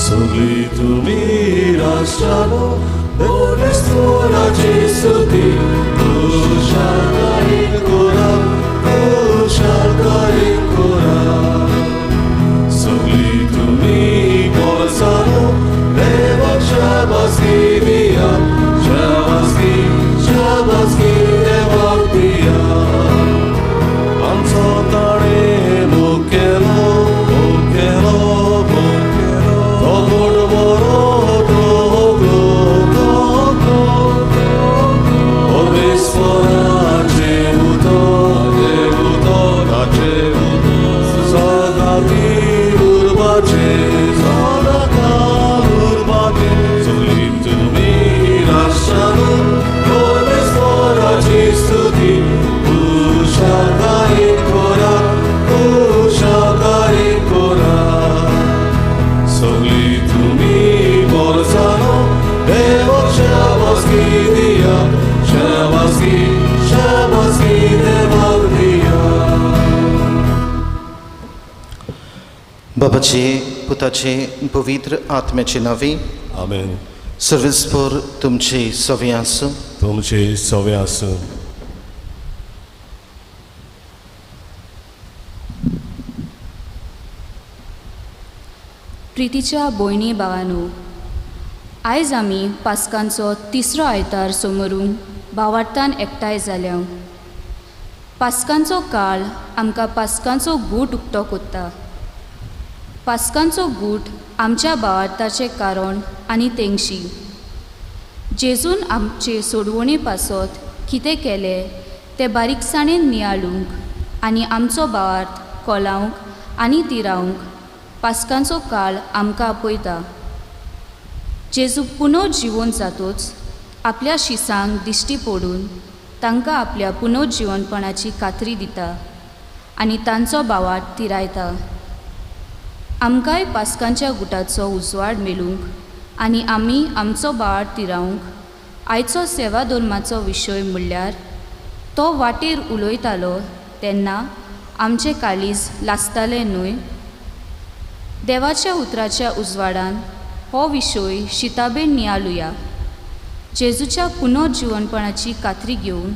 सगळी तुमी राष्ट्रानो परमेश्वराची स्तुती खुशालकायेन करा, खुशालकायेन करा. सगळी तुमी गोरसानो देवाक शाबासकी दिया, शाबासकी, शाबासकी देवाक दिया. आमचो ताणें मुखेलो, मुखेलो, मुखेलो. तो कोण बरो, तो तो तो. परमेश्वराचें उतर, उतर, उतर. सदांखातीर उरपाचें, सदांकाळ उरपाचें. सगळीं तुमी राष्ट्रानो परमेश्वराची स्तुती खुशालकायेन करा, खुशालकायेन करा. सगळीं तुमी गोरसानो देवाक शाबासकी दिया, शाबासकी, शाबासकी देवाक दिया. बाबाचे, पुताचे, पवित्र आत्म्याचे नांवी. आमेन. सर्वेस्पर तुमचे सवे आसूं. तुमचे सवे आसूं. प्रितीच्या भयणी भावांनो, आयज आमी पास्कांचो तिसरो आयतार समोरून भावार्थान एकठांय जाल्या. पास्कांचो काळ आमकां पास्कांचो गूट उक्तो कोत्ता. पास्कांचो गूट आमच्या भावार्थाचें कारण आनी तेंगशी. जेजून आमचे सोडवणे पासत कितें केलें तें बारीकसाणेन नियाळूंक आनी आमचो भावार्थ कोलावंक आनी तिरावंक पास्कांचो काळ आमकां आपयता. जेजू पुनर्जिवन जातोच आपल्या शिसांक दिश्टी पडून तांकां आपल्या पुनर्जिवनपणाची खात्री दिता आनी तांचो भावार्थ तिरायता. आमकांय पास्कांच्या गुटाचो उजवाड मेळूंक आनी आमी आमचो भावार्थ तिरावंक आयचो सेवा धर्माचो विशय म्हणल्यार तो वाटेर उलयतालो तेन्ना आमचें काळीज लासतालें न्हय. देवाच्या उतराच्या उजवाडान हो विशय शिताबेन नियाळुया. जेजूच्या पुनर्जिवनपणाची खात्री घेवन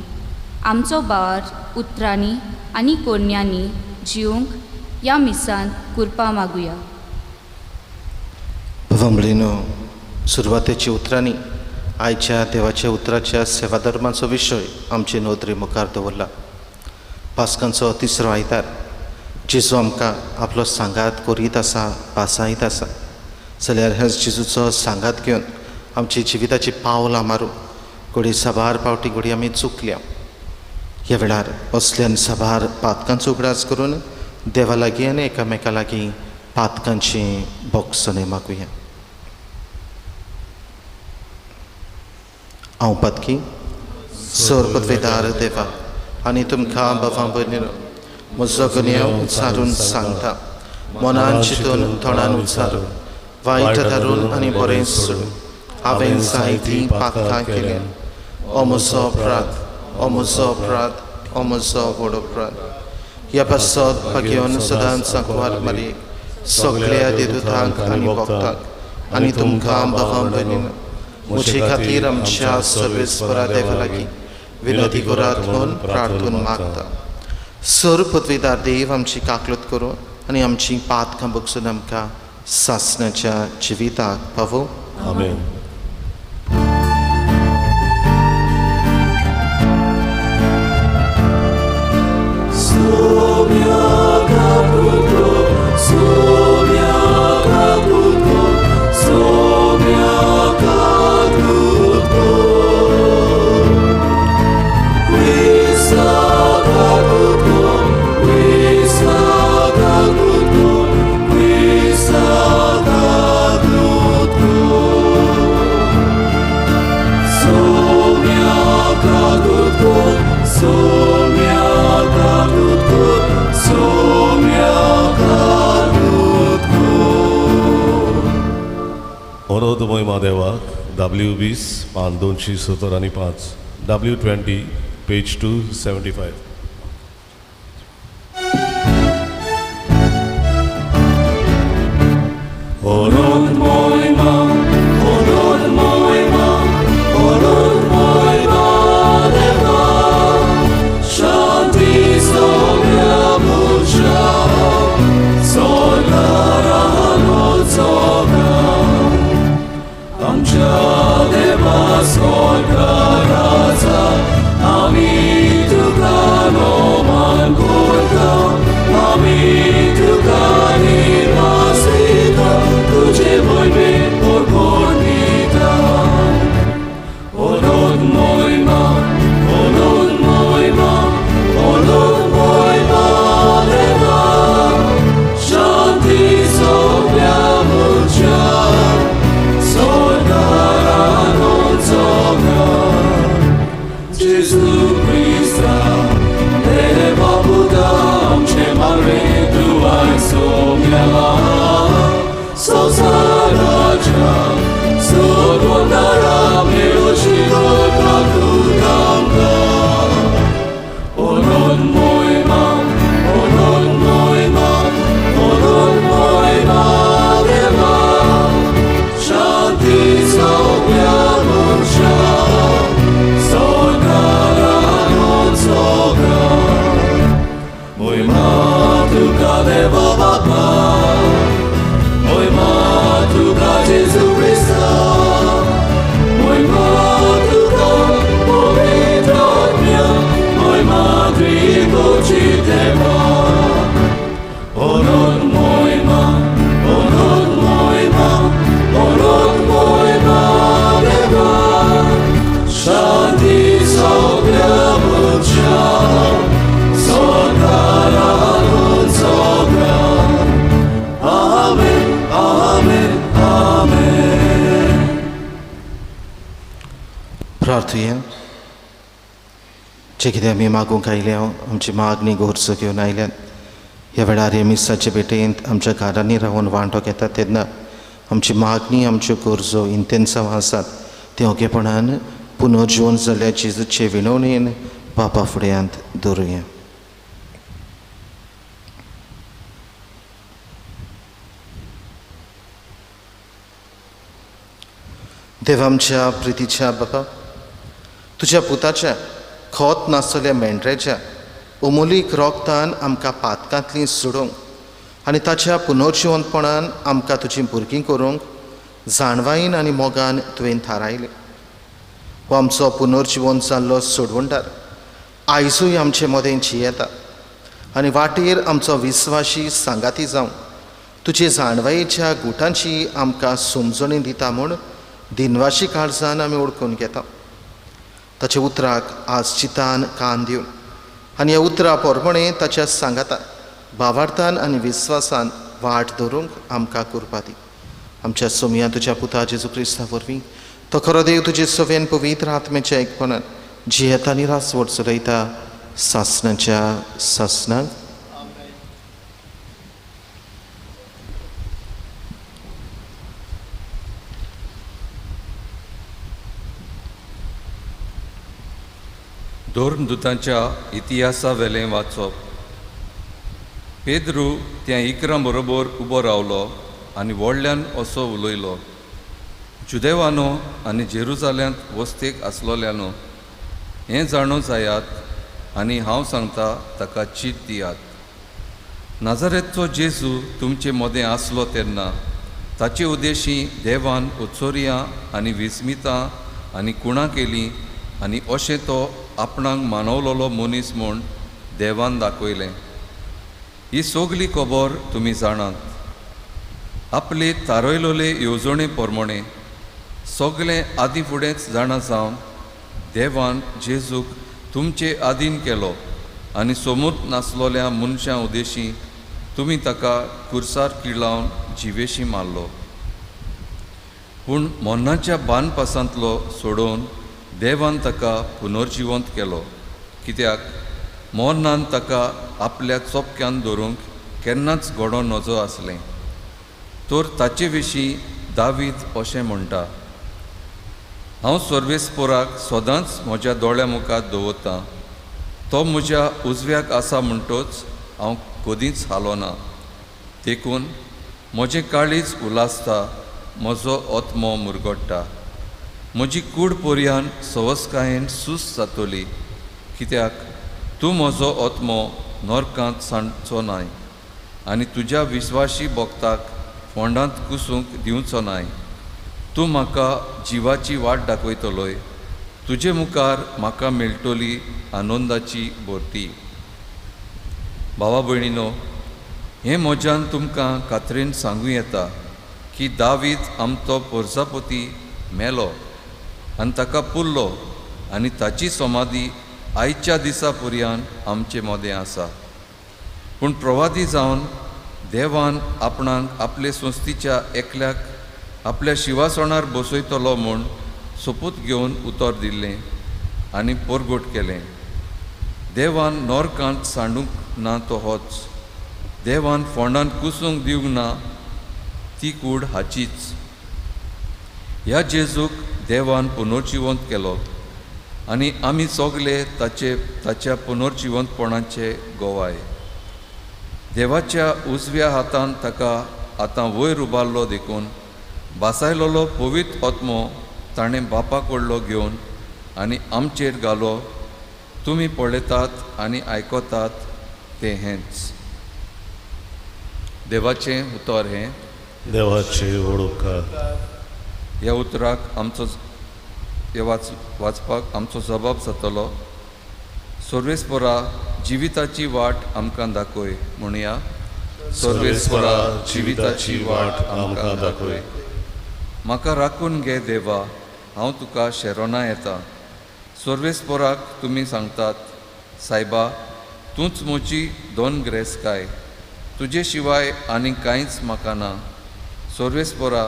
आमचो भावार्थ उतरांनी आनी कोरण्यांनी जिवंक ह्या मिसांत कुरपा मागुया. भावा, सुरवातेच्या उतरांनी आयच्या देवाच्या उतराच्या सेवाधर्माचो विशय आमचे नदरे मुखार दवरला. पास्कांचो तिसरो आयतार जेजू आमकां आपलो सांगात करीत आसा, पासायत आसा. जाल्यार ह्याच जेजूचो सांगात घेवन आमची जिविताची पावलां मारूं घडये साबार फावटी घडये आमी चुकल्या. ह्या वेळार असल्यान साबार पातकांचो उगडास करून देवा लागीं आनी एकामेका लागीं पातकांची बोगसणें मागुया. हांव पातकी सर पदवेदार देवा आनी तुमकां बाबा भयणीनो म्हजो गुन्यांव उच्चारून सांगता. मनान चिंतून तोंडान उच्चारून वायट धरून आनी बरें सोडून हांवें जायतीं पातकां केल्या. ओ म्हजो अपराध, ओ म्हजो अपराध, ओ म्हजो व्हड अपराध. ह्या पासत भाग्योन सदांच सांकवार मारयेक सगळ्या देदुतांक आनी भक्तांक आनी तुमकां बाबा भयणीनो म्हजे खातीर आमच्या सर्वेस्परा देवा लागीं विनोदी करात म्हूण प्रार्थून मागता. सर पदवेदार देव आमची काकलत करून आनी आमची पातकां बगसून आमकां सासणाच्या जिविताक पावो. आमेन. अनोद महिमा देवाक. डब्ल्यू 20 पान 275, डब्ल्यू 20 पेज 275. अनंत प्रार्थुया. जे कितें आमी मागूंक आयल्या, आमची मागणी गरजो घेवन आयल्यात, ह्या वेळार हे मिसाचे भेटेंत आमच्या घरांनी रावन वांटो घेतात तेन्ना आमची मागणी, आमच्यो गरजो, इंतेन्सांव आसात तें ओगेपणान पुनर्जिवन जाल्ल्या जेजूचे विनवणेन बापा फुड्यांत दवरुया. देव आमच्या प्रितीच्या बाबा, तुज्या पुताच्या खोत नासलेल्या मेंढऱ्याच्या अमोलीक रोगतान आमकां पातकांतली सोडोवंक आनी ताच्या पुनर्जिवंतपणान आमकां तुजीं भुरगीं करूंक जाणवायेन आनी मोगान तुवें थारायलें. हो आमचो पुनर्जिवन जाल्लो सोडवणदार आयजूय आमचे मदें जियेता आनी वाटेर आमचो विस्वाशी सांगाती जावन तुजे जाणवायेच्या गुटांची आमकां समजणी दिता म्हूण दिनवाशी काळजान आमी ओळखून घेता. ताच्या उतराक आज चितान कान दिवन आनी ह्या उतरा पोरमणे ताच्या सांगाता भावार्थान आनी विस्वासान वाट धरूंक आमकां कृपा दी. आमच्या सोमया तुज्या पुता जेजू क्रिस्ता वरवीं तो खरो देव तुजे सवेन पवित्र आत्म्याच्या एकपणान जियेता आनी रासवट चलयता सासणाच्या सासणाक. धर्मदुतांच्या इतिहासावेलें वाचप. पेद्रू त्या 11 बरोबर उबो रावलो आनी व्हडल्यान असो उलयलो, जुदेवानो आनी जेरुजाल्यांत वस्तेक आसलोल्यानो, हें जाणो जायात आनी हांव सांगता ताका चीत दियात. नाजारेतचो जेजू तुमचे मदें आसलो तेन्ना ताचे उद्देशी देवान उत्सोरियां आनी विस्मितां आनी कुणां केलीं आनी अशें तो आपणाक मानवलोलो मनीस म्हूण देवान दाखयलें. ही सगली खबर तुमी जाणात. आपले थारयलोले येवजणे प्रमाणे सगलें आदीं फुडेंच जाणा जावन देवान जेजूक तुमचे आदीन केलो आनी सोमूत नासलोल्या मनशां उद्देशी तुमी ताका कुर्सार किळावन जिवेशी मारलो. पूण मरणाच्या बांदपासांतलो सोडोवन देवान ताका पुनर्जिवंत केलो, कित्याक मरणान ताका आपल्या चोपक्यान धरूंक केन्नाच घडोवं नजो आसलें. तर ताचे विशीं दावीद अशें म्हणटा, हांव सर्वेस्पोराक सदांच म्हज्या दोळ्या मुखार दवरतां, तो म्हज्या उजव्याक आसा म्हणटोच हांव कदींच हालोना. देखून म्हजें काळीज उलासता, म्हजो आत्मो मुरगट्टा, म्हजी कूड पर्यान सवसकायेन सूस जातली, कित्याक तूं म्हजो आत्मो नरकांत सांडचो नाय आनी तुज्या विस्वाशी भक्ताक फोंडांत कुसूंक दिवचो नाय. तूं म्हाका जिवाची वाट दाखयतलोय, तुजे मुखार म्हाका मेळटली आनंदाची भरती. भावा भयणीनो, हें म्हज्यान तुमकां खात्रेन सांगूं येता की दावीद आमचो पोरसापती मेलो आनी ताका पुरलो आनी ताची समाधी आयच्या दिसा पर्यान आमचे मदें आसा. पूण प्रवादी जावन देवान आपणाक आपले संस्थीच्या एकल्याक आपल्या शिवासणार बसयतलो म्हूण सोपूत घेवन उतर दिल्लें आनी परगट केलें. देवान नोरकांत सांडूंक ना तो होच, देवान फोंडान कुसूंक दिवंक ना ती कूड हाचीच. ह्या जेजूक देवान पुनर्जिवंत केलो आनी आमी सगले ताचे ताच्या पुनर्जिवंतपणाचे गोवाय. देवाच्या उजव्या हातान ताका आतां वयर उबारलो देखून भासायलोलो पवित्र आत्मो ताणें बापा कडलो घेवन आनी आमचेर घालो. तुमी पळयतात आनी आयकतात तें हेंच. देवाचें उतर हें. देवाचे व्हड उपकार. ह्या उतराक आमचो ह्या वाचपाक आमचो जबाब जातलो. सर्वेस्परा जिविताची वाट आमकां दाखय म्हणया. सर्वेस्परा जिविताची वाट आमकां दाखय. म्हाका राखून घे देवा, हांव तुका शेरोना येता. सर्वेस्पराक तुमी सांगतात, सायबा तूंच म्हजी दोन ग्रेसकाय, तुजे शिवाय आनी कांयच म्हाका ना. सर्वेस्परा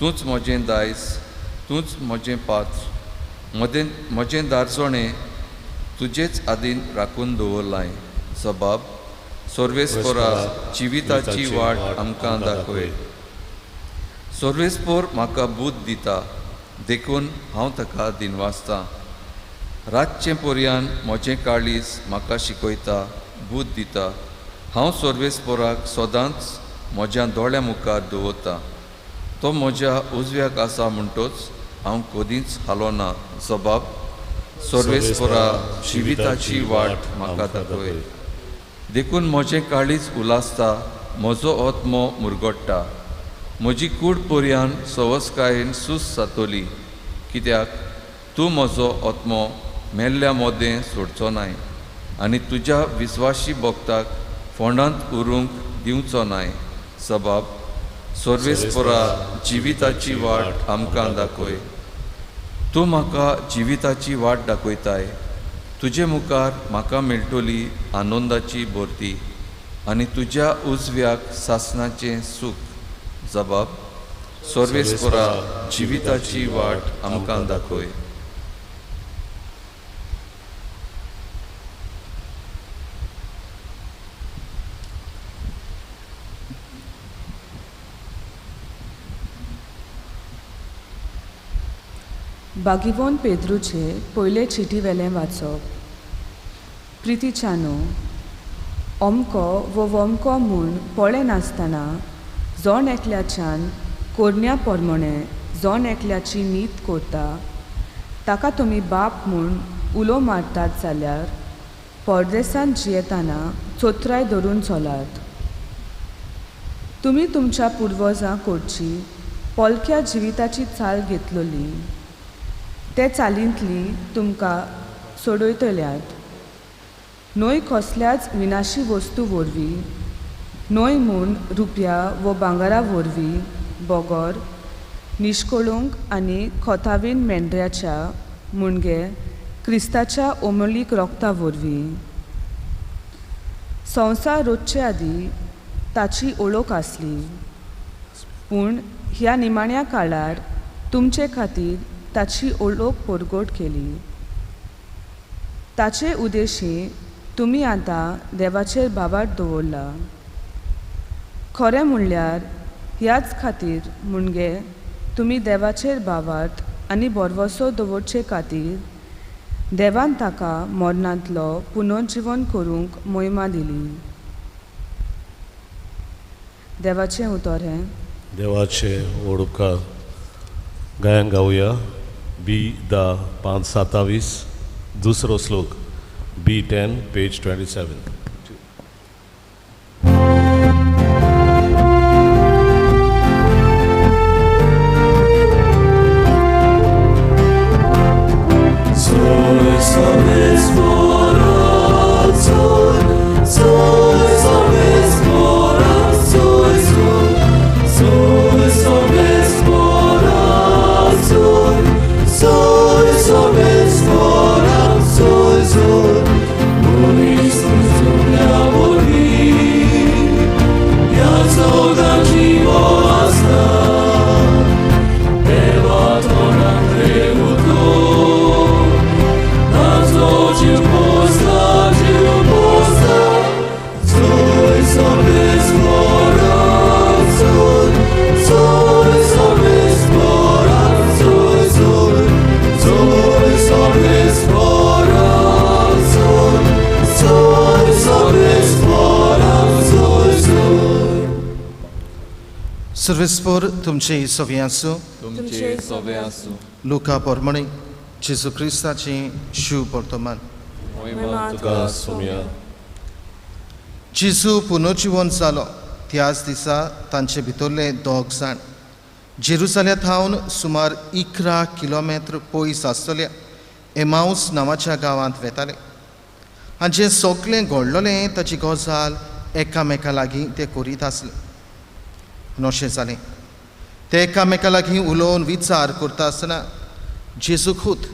तूंच म्हजें दायज, तूंच म्हजें पात्र, म्हजें दारजणें तुजेच आदीन राखून दवरलाय. जबाब सर्वेस्परा जिविताची वाट आमकां दाखय. सर्वेस्पर म्हाका बूद दिता देखून हांव ताका दिनवासतां. रातचें पर्यान म्हजें काळीज म्हाका शिकयता, बूद दिता. हांव सर्वेस्पराक सदांच म्हज्या दोळ्या मुखार दवरतां. तो म्हज्या उजव्याक आसा म्हणटोच हांव कदींच हालोना. जबाब सर्वेस्परा जिविताची वाट म्हाका दाखय. देखून म्हजें काळीज उलासता, म्हजो आत्मो मुरगट्टा. म्हजी कूड पर्यान सवसकायेन सूस जातली, कित्याक तूं म्हजो आत्मो मेल्ल्या मोदें सोडचो नाय आनी तुज्या विस्वाशी भक्ताक फोंडांत उरूंक दिवचो नाय. जबाब सर्वेस्परा जिविताची वाट आमकां दाखय. तूं म्हाका जिविताची वाट दाखयताय, तुजे मुखार म्हाका मेळटली आनंदाची भरती आनी तुज्या उजव्याक सासणाचें सूख. जबाब सर्वेस्परा जिविताची वाट आमकां दाखय. बागिवोन पेद्रूचे पयले चिटी वेलें वाचप. प्रितीच्यानो, अमको वो वमको म्हूण पळयनासतना जण एकल्याच्यान कोरण्या पोरमोणें जण एकल्याची नीत करता ताका तुमी बाप म्हूण उलो मारतात जाल्यार परदेसांत जियेतना चोत्राय धरून चलात. तुमी तुमच्या पुर्वजां कडची पोलक्या जिविताची चाल घेतलोली, ते चालींतली तुमकां सोडयतल्यात. न्हय कसल्याच विनाशी वस्तू वरवीं, न्हय म्हूण रुपया वो भांगरा वरवीं, बगर निश्कळूंक आनी खोतावीन मेंढऱ्याच्या मुणगे क्रिस्ताच्या ओमोलीक रोगता वरवीं. संवसार रोजचे आदीं ताची ओळख आसली, पूण ह्या निमाण्या काळार तुमचे खातीर ताची ओळख परगट केली. ताचे उदेशी तुमी आतां देवाचेर भावार्थ दवरला. खरें म्हणल्यार ह्याच खातीर मुणगे तुमी देवाचेर भावार्थ आनी भरवसो दवरचे खातीर देवान ताका मरणांतलो पुनर्जिवन करूंक मोहिमा दिली. देवाचें उतर हें. देवाचे व्हड उपकार. गायन गावया बी 10 5 27 दुसरो श्लोक बी 10 पेज 27. सर्वेस्पोर तुमचे सवे आसूं. तुमचे सवे आसूं. लुका पोरमणे जेजू क्रिस्ताचें शुभ वर्तमान. महिमा तुका सोम्या. जेजू पुनर्जिवन जालो त्याच दिसा तांचे भितरले दोग जाण जेरुजाल्या थावन सुमार 11 किलोमेत्र पयस आसतल्या एमाऊस नांवाच्या गांवांत वेताले आनी जें सगळें घडलोलें ताची गजाल एकामेका लागीं ते करीत आसले. अशें जालें ते एकामेका लागीं उलोवन विचार करता आसतना जेजू खूद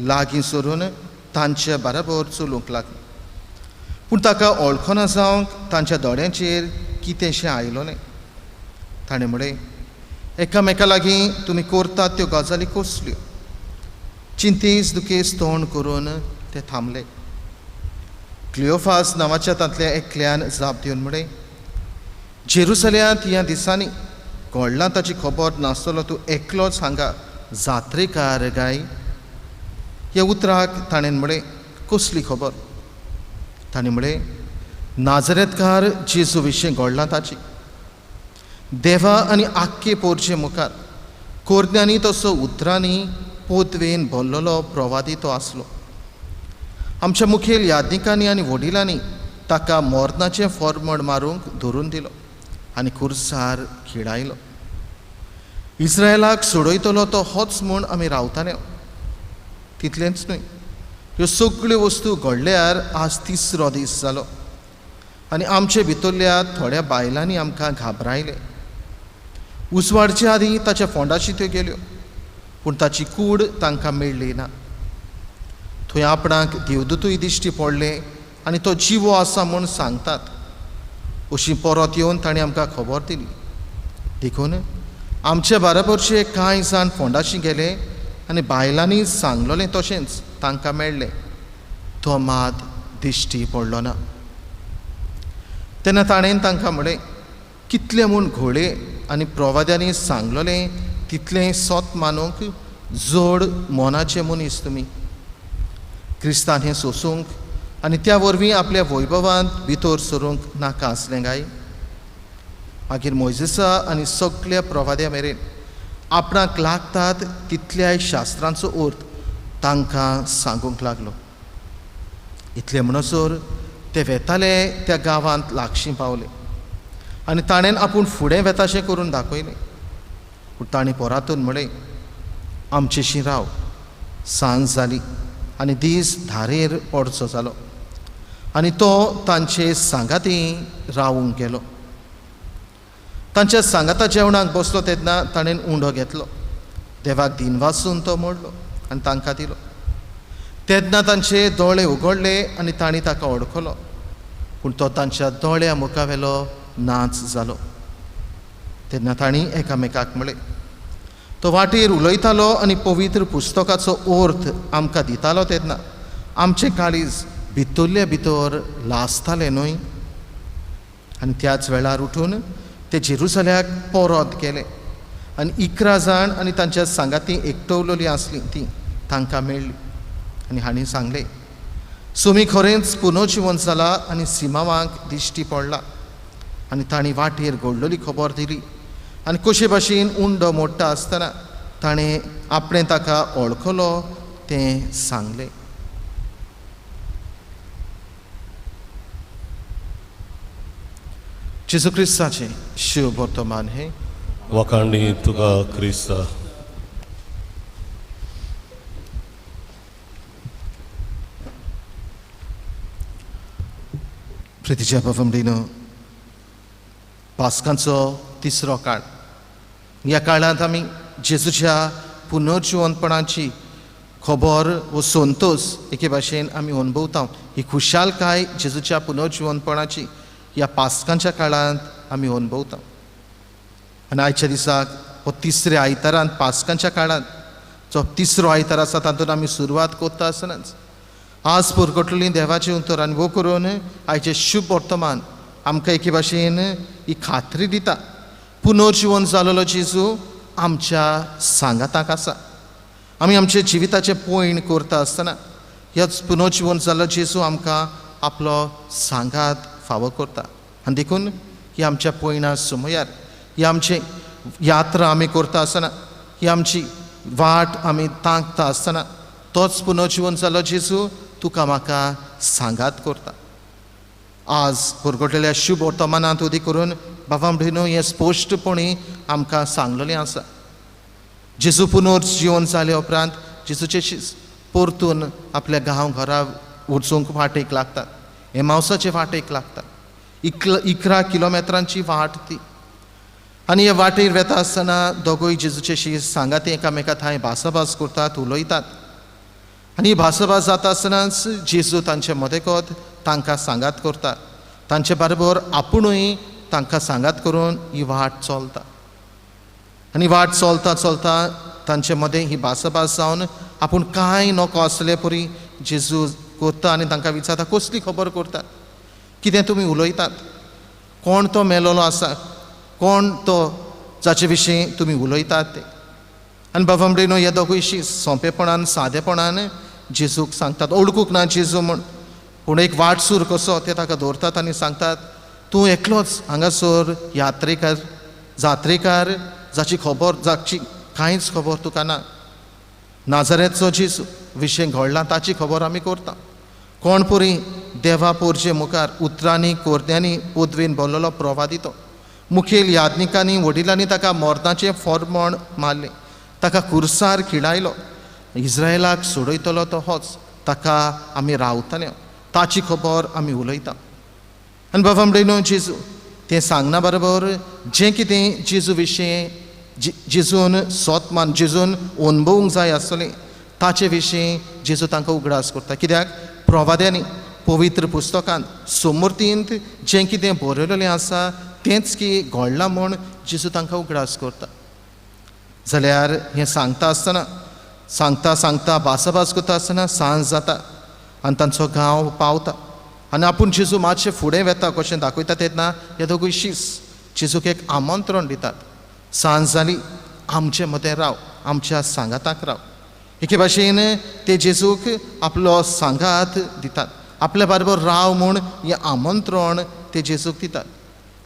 लागीं सरून तांचे बराबर चलूंक लागलो. पूण ताका वळखना जावंक तांच्या दोळ्यांचेर कितेंशें आयलोलें. ताणें म्हळें, एकामेका लागीं तुमी करतात त्यो गजाली कसल्यो? चिंतेस दुखेस तोंड करून ते थांबले. क्लियोफास नांवाच्या तांतल्या एकल्यान जाप दिवन म्हळें, जेरुसल्यांत ह्या दिसांनी घडलां ताची खबर नासतलो तूं एकलोच हांगा जात्रेकार गाय? ह्या उतराक ताणें म्हळें, कसली खबर? ताणें म्हळें, नाजरेतकार जेजू विशीं घडलां ताची. देवा आनी आख्खे पोरचे मुखार कोरन्यांनी तसो उतरांनी पोतवेन भरलेलो प्रवादी तो आसलो. आमच्या मुखेल यादनिकांनी आनी वडिलांनी ताका मरणाचें फॉर्मड मारूंक धरून दिलो आनी खुर्सार खिळायलो. इस्रायलाक सोडयतलो तो होच म्हूण आमी रावताले. तितलेंच न्हय, ह्यो सगळ्यो वस्तू घडल्यार आज तिसरो दीस जालो आनी आमचे भितरल्या थोड्या बायलांनी आमकां घाबरायले. उजवाडचे आदीं ताच्या फोंडाशी त्यो गेल्यो, पूण ताची कूड तांकां मेळ्ळी ना. थंय आपणाक देवदूतूय दिश्टी पडले आनी तो जिवो आसा म्हूण सांगतात अशी परत येवन ताणें आमकां खबर दिली. देखून आमचे बराबरचे कांय जाण फोंडाशी गेले आनी बायलांनी सांगलोलें तशेंच तांकां मेळ्ळें. तो मात दिश्टी पडलो ना. तेन्ना ताणें तांकां म्हळें, कितलें म्हूण घोळे आनी प्रवाद्यांनी सांगलोलें तितलें सोत मानूंक जोड मनाचे मनीस तुमी. क्रिस्तान हें सोसूंक आनी त्या वरवीं आपल्या वैभवांत भितर सरूंक नाका आसलें काय? मागीर मोयजेसा आनी सगल्या प्रवाद्या मेरेन आपणाक लागतात तितल्याय शास्त्रांचो अर्थ तांकां सांगूंक लागलो. इतलें म्हणसर ते वेताले त्या गांवांत लागशीं पावले आनी ताणें आपूण फुडें वेताशें करून दाखयलें. पूण ताणें पोरातून म्हळें, आमचेशी राव, सांज जाली आनी दीस धारेर पडचो जालो. आनी तो तांचे सांगाती रावूंक गेलो. तांच्या सांगाता जेवणाक बसलो तेन्ना ताणें उंडो घेतलो, देवाक दिनवासून तो मोडलो आनी तांकां दिलो. तेन्ना तांचे दोळे उगडले आनी तांणी ताका वळखलो, पूण तो तांच्या दोळ्या मुखावेलो नाच जालो. तेन्ना तांणी एकामेकाक म्हळें, तो वाटेर उलयतालो आनी पवित्र पुस्तकाचो अर्थ आमकां दितालो तेन्ना आमचें काळीज भितरले भितर लासतालें न्हय? आनी त्याच वेळार उठून ते जेरुसल्याक परत गेले आनी 11 जाण आनी तांच्या सांगाती एकटवलेली आसली ती तांकां मेळ्ळी आनी हांणी सांगलें, सुमी खरेंच पुनर्जिवन जाला आनी सिमावांक दिश्टी पडला. आनी तांणी वाटेर घडलेली खबर दिली आनी कशे भाशेन उंडो मोडटा आसतना ताणें आपणें ताका वळखलो तें सांगलें. जेजू क्रिस्ताचें शुभ वर्तमान हें. वाखाणणी तुका क्रिस्ता. प्रितीच्या बाबांनो, पास्कांचो तिसरो काळ. ह्या काळांत आमी जेजूच्या पुनर्जिवनपणाची खबर वो संतोस एके भाशेन आमी अनुभवता. ही खुशालकाय जेजूच्या पुनर्जिवनपणाची ह्या पास्कांच्या काळांत आमी अनुभवता. आनी आयच्या दिसाक हो तिसऱ्या आयतारांत पास्कांच्या काळांत जो तिसरो आयतार आसा तातूंत आमी सुरवात करता आसतनाच आज पुरकटलेली देवाचें उतर आनी वो करून आयचें शुभ वर्तमान आमकां एके भाशेन ही खात्री दिता, पुनर्जिवन जालेलो जेजू आमच्या सांगाताक आसा. आमी आमच्या जिविताचें पयण करता आसतना ह्याच पुनर्जिवन जाल्लो जेजू आमकां आपलो सांगात फावो करता. आनी देखून ही आमच्या पयणा समयार ही आमचें यात्रा आमी करता आसतना, ही आमची वाट आमी तांकता आसतना तोच पुनर्जिवन जालो जेजू तुका म्हाका सांगात करता. आज परगटलेल्या शुभ वर्तमानांत उदी करून बाबा भयणीनो हें स्पश्टपणी आमकां सांगलेलें आसा. जेजू पुनर्जिवन जाले उपरांत जेजूचे परतून आपल्या गांव घरा वचूंक वाटेक लागतात, एमावसाचे वाटेक लागतात. 11 किलोमेत्रांची वाट ती. आनी हे वाटेर वेता आसतना दोगूय जेजूचे शीस सांगात एकामेका थंय भासाभास करतात, उलयतात. आनी ही भासाभास जाता आसतनाच जेजू तांचे मदेकोत तांकां सांगात करता, तांचे बरोबर आपुणूय तांकां सांगात करून ही वाट चलता. आनी वाट चलता चलता तांचे मदें ही भासाभास जावन आपूण कांय नको आसले परी जेजू करता आनी तांकां विचारता, कसली खबर करतात, कितें तुमी उलयतात, कोण तो मेलोलो आसा, कोण तो जाचे विशीं तुमी उलयतात ते. आनी बाबा भयणीनो हे दोगूय सोंपेपणान सादेपणान जेजूक सांगतात, ओळखूंक ना जेजू म्हूण, पूण एक वाटसूर कसो ते ताका दवरतात आनी सांगतात, तूं एकलोच हांगासर यात्रेकार जात्रेकार जाची खबर जाची कांयच खबर तुका ना, नाजारेचो जेजू विशय घडला ताची खबर आमी करता. कोण पुरी देवा पोरचे मुखार उतरांनी कोरद्यांनी पदवेन भरलेलो प्रवादी तो. मुखेल याज्ञिकांनी वडिलांनी ताका मरणाचें फॉर्मण मारलें, ताका कुर्सार खिळायलो. इस्रायलाक सोडयतलो तो होच, ताका आमी रावतले, ताची खबर आमी उलयता. आनी बाबा भयणीनो जेजू तें सांगना बरोबर जें कितें जेजू विशीं जेजून सोत मान जेजून अणभवूंक जाय आसतलें ताचे विशीं जेजू तांकां उगडास करता. कित्याक प्रवाद्यांनी पवित्र पुस्तकांत समर्थींत जें कितें बरयलेलें आसा तेंच की घडलां म्हूण जेजू तांकां उगडास करता. जाल्यार हें सांगता आसतना सांगता सांगता भासाभास करता आसतना सांज जाता आनी तांचो गांव पावता. आनी आपूण जेजू मातशें फुडें वेता कशें दाखयता तेन्ना हे दोगूय शीस जेजूक एक आमंत्रण दितात, सांज जाली आमचे मदें राव, आमच्या सांगाताक राव. एके भाशेन ते जेजूक आपलो सांगात दितात, आपल्या बरोबर राव म्हूण हें आमंत्रण ते जेजूक दितात.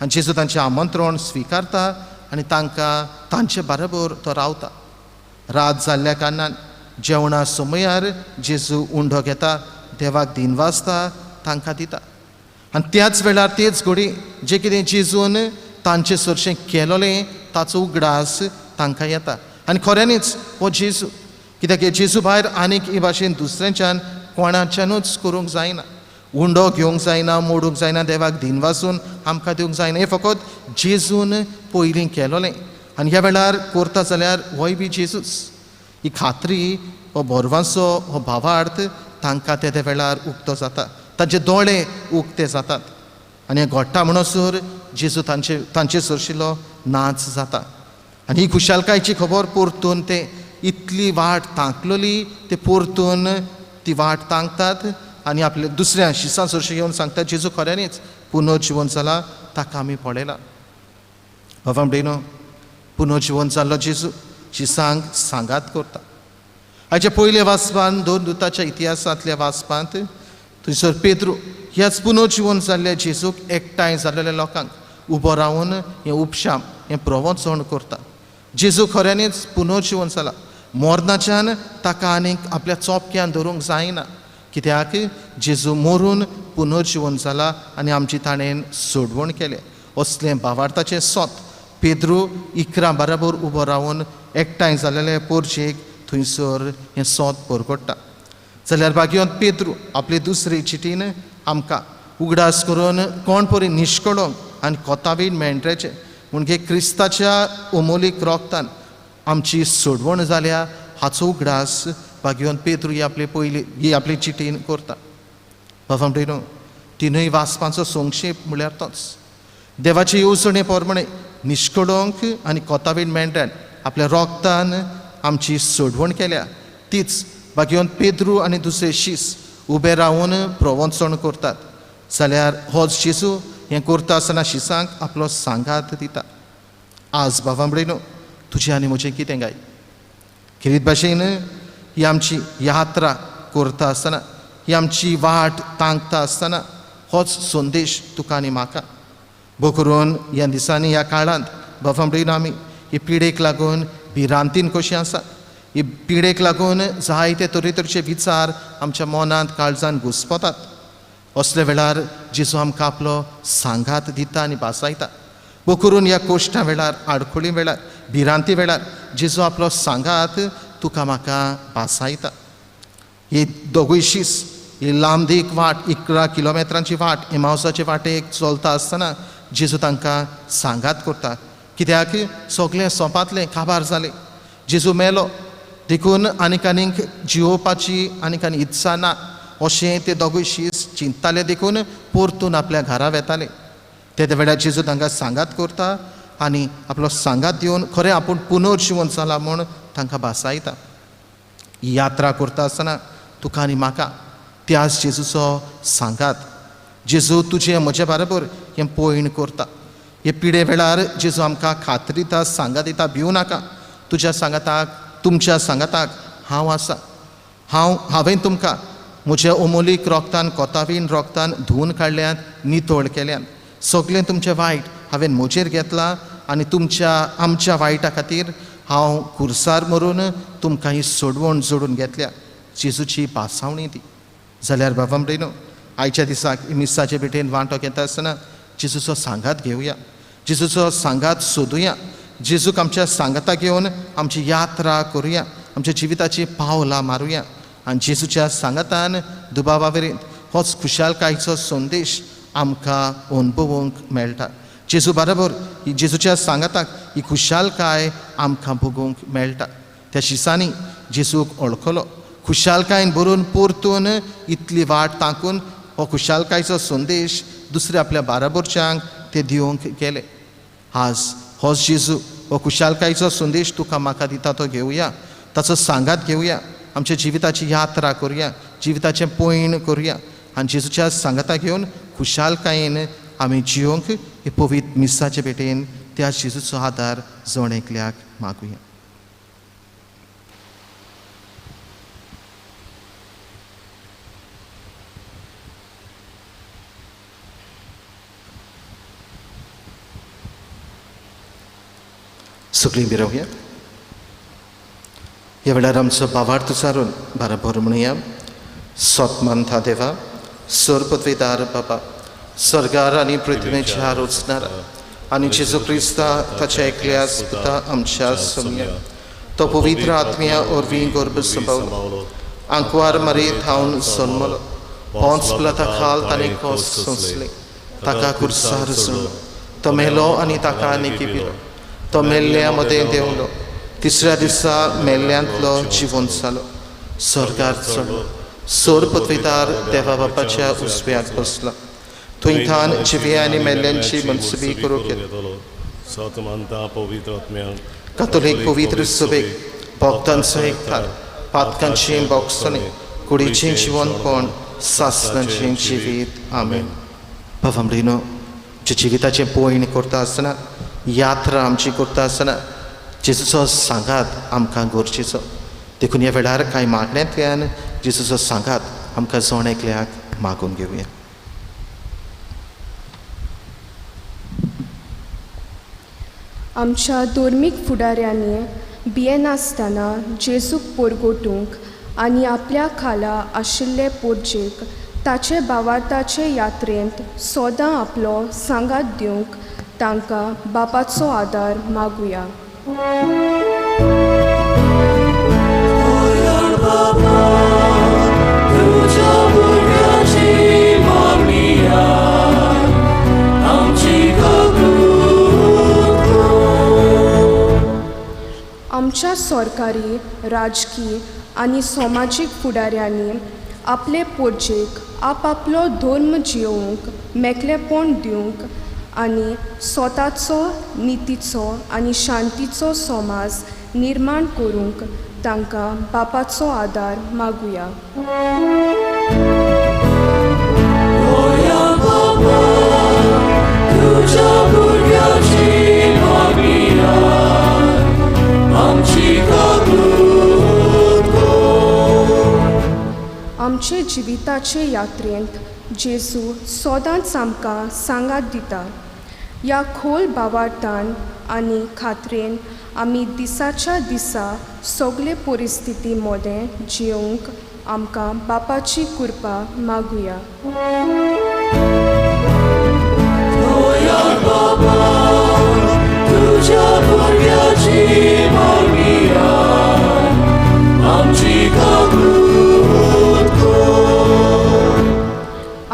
आनी जेजू तांचें आमंत्रण स्विकारता आनी तांकां तांचे बरोबर तो रावता. रात जाल्ल्या कारणान जेवणा समयार जेजू उंडो घेता, देवाक दिनवासता, तांकां दिता. आनी त्याच वेळार तेच घडी जें कितें जेजून तांचे सरशें केलोलें ताचो उगडास तांकां येता. आनी खऱ्यांनीच हो जेजू, कित्याक हे जेजू भायर आनीक हे भाशेन दुसऱ्यांच्यान कोणाच्यानूच करूंक जायना, उंडो घेवंक जायना, मोडूंक जायना, देवाक दिनवासून आमकां दिवंक जायना. हें फकत जेजून पयलीं केलोलें आनी ह्या वेळार करता जाल्यार होय बी जेजूच. ही खात्री, हो भरवांसो, हो भावार्थ तांकां ते वेळार उक्तो जाता, तांचे दोळे उक्ते जातात. आनी हें घडटा म्हणसर जेजू तांचे तांचे सरशिल्लो नाच जाता. आनी ही खुशालकायेची खबर परतून ते इतली वाट तांकलोली ते परतून ती वाट तांकतात आनी आपल्या दुसऱ्या शिसां सरशी येवन सांगतात, जेजू खऱ्यांनीच पुनर्जिवन जाला, ताका आमी पळयला. बाबा भयणीनो पुनर्जिवन जाल्लो जेजू शिसांक सांगात करता. हाचे पयले वाचपान दोन दुताच्या इतिहासांतल्या वाचपांत थंयसर पेद्रू ह्याच पुनर्जिवन जाल्ल्या जेजूक एकठांय जाल्लेल्या लोकांक उबो रावन हें उपशाम हें प्रवचन करता. जेजू खऱ्यांनीच पुनर्जिवन जाला, मरणाच्यान ताका आनीक आपल्या चोपक्यान धरूंक जायना, कित्याक जेजू मरून पुनर्जिवन जाला आनी आमची ताणें सोडवण केलें. असलें भावार्थाचें सोत पेद्रू 11 बराबर उबो रावन एकठांय जाल्ले पोरचेक थंयसर हें सोत परगट्टा. जाल्यार भाग्यवंत पेद्रू आपले दुसरे चिटीन आमकां उगडास करून कोण परी निश्कळोंक आनी कोतावीन मेंढऱ्याचें म्हणजे क्रिस्ताच्या अमोलीक रोगतान आमची सोडवण जाल्या हाचो उगडास भाग्यवंत पेद्रू ही आपली पयली ही आपली चिटीन करता. बाबा भयणीनो तिनूय वाचपांचो संक्षेप म्हणल्यार तोच. देवाचे येवजणे प्रमाणे निश्कळोंक आनी कोतावीन मेंढऱ्यान आपल्या रोगतान आमची सोडवण केल्या तीच भाग्यवंत पेद्रू आनी दुसरे शीस उबे रावन प्रवचण करतात. जाल्यार होच जेजू हें करता आसतना शिसांक आपलो सांगात दिता. आज बाबा भयणीनो तुजें आनी म्हजें कितें गाय खेरीत भाशेन ही आमची यात्रा करता आसतना, ही आमची वाट तांकता आसतना होच संदेश तुका आनी म्हाका. भोव करून ह्या दिसांनी ह्या काळांत बाबा भयणीनो आमी ही पिडेक लागून भिरांतीन कशी आसा, ही पिडेक लागून जायते तरेतरेचे विचार आमच्या मनांत काळजान घुस्पतात. असल्या वेळार जेजू आमकां आपलो सांगात दिता आनी भासायता. करून ह्या कोश्टां वेळार, आडखळी वेळार, भिरांती वेळार जेजू आपलो सांगात तुका म्हाका भासायता. ही दोगूय शीस ही लांबदीक वाट, 11 किलोमिटरांची वाट एमावसाचे वाटेक चलता आसतना जेजू तांकां सांगात करता. कित्याक सगळें सोंपातलें, काबार जालें, जेजू मेलो, देखून आनीक आनीक जिवोवपाची आनीक आनी इत्सा ना अशें ते दोगूय शीस चिंतताले. देखून परतून आपल्या घरा वेताले. तेदे वेळार जेजू तांकां सांगात करता आनी आपलो सांगात दिवन खरें आपूण पुनर्जिवन जाला म्हूण तांकां भासायता. ही यात्रा करता आसतना तुका आनी म्हाका त्याच जेजूचो सांगात, जेजू तुजें म्हजे बरोबर हें पयण करता. हे पिडे वेळार जेजू आमकां खात्री दिता, सांगात दिता, भिवू नाका, तुज्या सांगाताक, तुमच्या सांगाताक हांव आसा. हांवें तुमकां म्हज्या अमोलीक रोगतान, कोतावीन रोगतान धुवून काडल्यात, नितळ केल्यात. सगळें तुमचें वायट हांवें म्हजेर घेतलां आनी तुमच्या आमच्या वायटा खातीर हांव खुर्सार मरून तुमकां ही सोडवण जोडून घेतल्या. जेजूची भासावणी ती. जाल्यार बाबा म्हणलो, आयच्या दिसाक मिसाचे भेटेन वांटो घेता आसतना जेजूचो सांगात घेवया, जेजूचो सांगात सोदुया, जेजूक आमच्या सांगाता घेवन आमची यात्रा करुया, आमच्या जिविताची पावलां मारुया आनी जेजूच्या सांगातान दुबावा वेरेंत होच खुशालकायेचो संदेश आमकां अनुभवूंक मेळटा. जेजू बरोबर जेजूच्या सांगाताक ही खुशालकाय आमकां भोगूंक मेळटा. त्या शिसांनी जेजूक वळखलो, खुशालकायेन भरून परतून इतली वाट तांकून हो खुशालकायेचो संदेश दुसऱ्या आपल्या बाराबोरच्यांक ते दिवंक गेले. आज होच जेजू हो खुशालकायेचो संदेश तुका म्हाका दिता, तो घेवया, ताचो सांगात घेवया, आमच्या जिविताची यात्रा करुया, जिविताचें पयण करुया आनी जेजूच्या सांगाता घेवन खुशालकायेन आमी जिवंक हे पवित्र मिसाचे भेटेन त्या जेजूचो आदार जण एकल्याक मागुया. सगळीं बिरोवया. ह्या वेळार आमचो भावार्थ सारून बराबर म्हणुया. सोतमानता देवा, सरपदवीदार बाबा, सर्गार आनी पृथ्वीच्या रचणारा आनी जेजू क्रिस्ता ताच्या एकल्या पुता आमच्या सोम्या, तो पवित्र आत्म्या वरवीं गर्भ संभावलो, आंकवार मारी थावन जल्मलो, पोंच प्लता खाल ताणें कोस सोंसलें, ताका कुर्सार चडलो, तो मेलो आनी ताका निकी पिलो, तो मेल्ल्या मदें देंवलो, तिसऱ्या दिसा मेल्ल्यांतलो जिवन जालो, सर्गार चडलो, सोर पदवीदार देवा बापाच्या उजव्याक बसला, थंय थान जिव्या आनी मेल्ल्यांची मनसुबी करूंक येतलो. कातोलीक पवित्र सभेक, भक्तांचो एकठार, पातकांचें बोगसणें, कुडीचें जिवनपण, सासणाचें जिवीत. आमेन. बाबा भयणीनो, आमच्या जिविताचें पयण करता आसतना, यात्रा आमची करता आसतना जेजूचो सांगात आमकां गरजेचो. देखून ह्या वेळार कांय मागण्यांतल्यान जेजूचो सांगात आमकां जण एकल्याक मागून घेवया. आमच्या धर्मीक फुडाऱ्यांनी भियेनासतना जेजूक पोरगोटूंक आनी आपल्या खाला आशिल्ले पोरजेक ताचे भावार्थाचे यात्रेंत सदां आपलो सांगात दिवंक तांकां बापाचो आदार मागुया. आमच्या सरकारी, राजकी आनी समाजीक फुडाऱ्यांनी आपले पोरजेक आपआपलो धर्म जियोवंक मेकळेपण दिवंक आनी स्वताचो, नितीचो आनी शांतीचो समाज निर्माण करूंक तांकां बापाचो आदार मागुया. आमचे जिविताचे यात्रेंत जेजू सदांच आमकां सांगात दिता. ह्या खोल भावार्थान आनी खात्रेन आमी दिसाच्या दिसा सगळे परिस्थिती मोदें जियोंक आमकां बापाची कृपा मागुया. तुझ्या भुरग्याची मागणी आमची काकूत कर.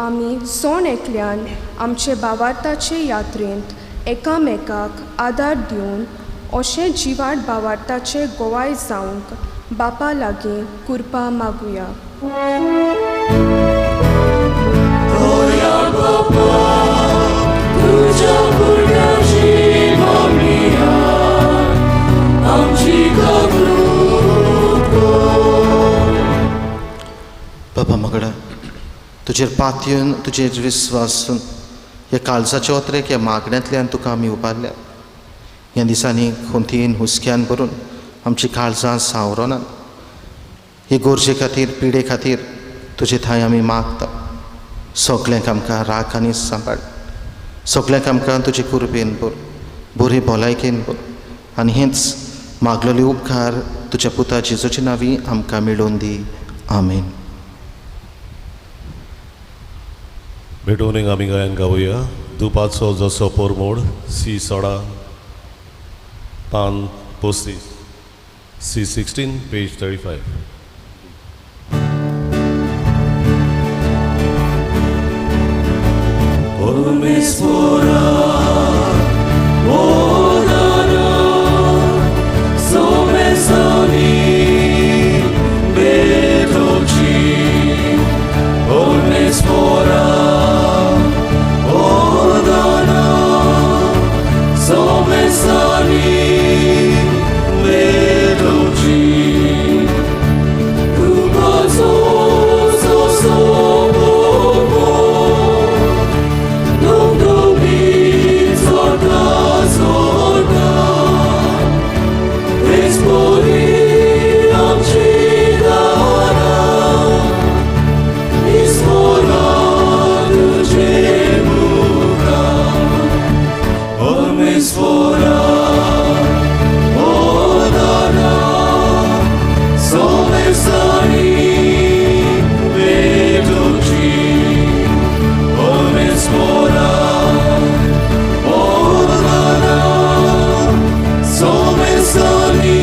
आमी जोण एकल्यान आमचे बावार्थाचे यात्रेंत एकामेकाक आदार दिवन अशें जिवाट बावार्थाचे गोवाय जावंक बापा लागीं कृपा मागुया. दयाळ बापा, तुझ्या भुरग्याची मागणी आमची काकूत कर. बाबा मगडा, तुजेर पातयेवन तुजेर विस्वासून ह्या काळजाच्या ओतरेक ह्या मागण्यांतल्यान तुका आमी उबारल्या. ह्या दिसांनी खोंतीन हुस्क्यान भरून आमची काळजां सावरोनात. हे गोरजे खातीर, पिडे खातीर तुजे थंय आमी मागता. सगल्यांक आमकां राख आनी सांबाळ. सगल्यांक आमकां तुजे कुरबेन भर, बरी भलायकेन भर आनी हेंच मागलेले उपकार तुज्या पुता जेजूचे नांवी आमकां मेळोवन दी. आमेन. भेटवणीक आमी गायन गावया. दुपाचो जसो पोरमोड, सी 16 पान 35, C 16 page 35. परमेश्वरा वरदाना सोमेसानी भेटोवची. परमेश्वरा वरदाना सोमेसानी भेटोवची. कृपाचो जसो धबधबी चडटा चडटा, तेच परी आमची दारां ईश्वरा तुजे मुखार. परमेश्वरा वरदाना सोमेसानी भेटोवची. परमेश्वरा वरदाना सोमेसानी